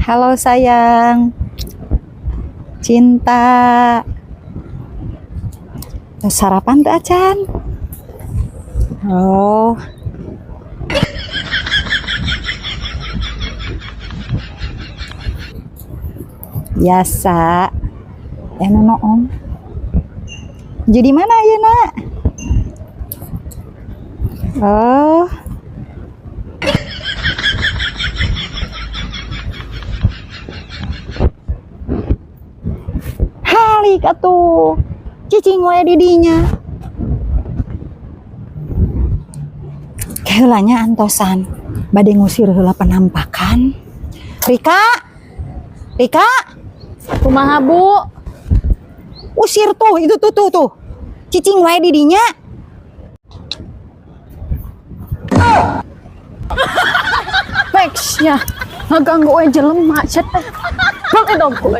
Halo, sayang. Cinta. Sarapan teu acan? Oh. Biasa. Eh, nono om. Jadi mana ya, Nak? Oh. Halik atuh. Cicing we di dinya. Heula nya, antosan. Bade ngusir heula penampakan. Rika! Rika! Kumaha, Bu? Usir tuh, itu tuh tuh tuh. Cicing wae di dinya. Peksnya ngaganggu we jelema sia teh. Bang edog we.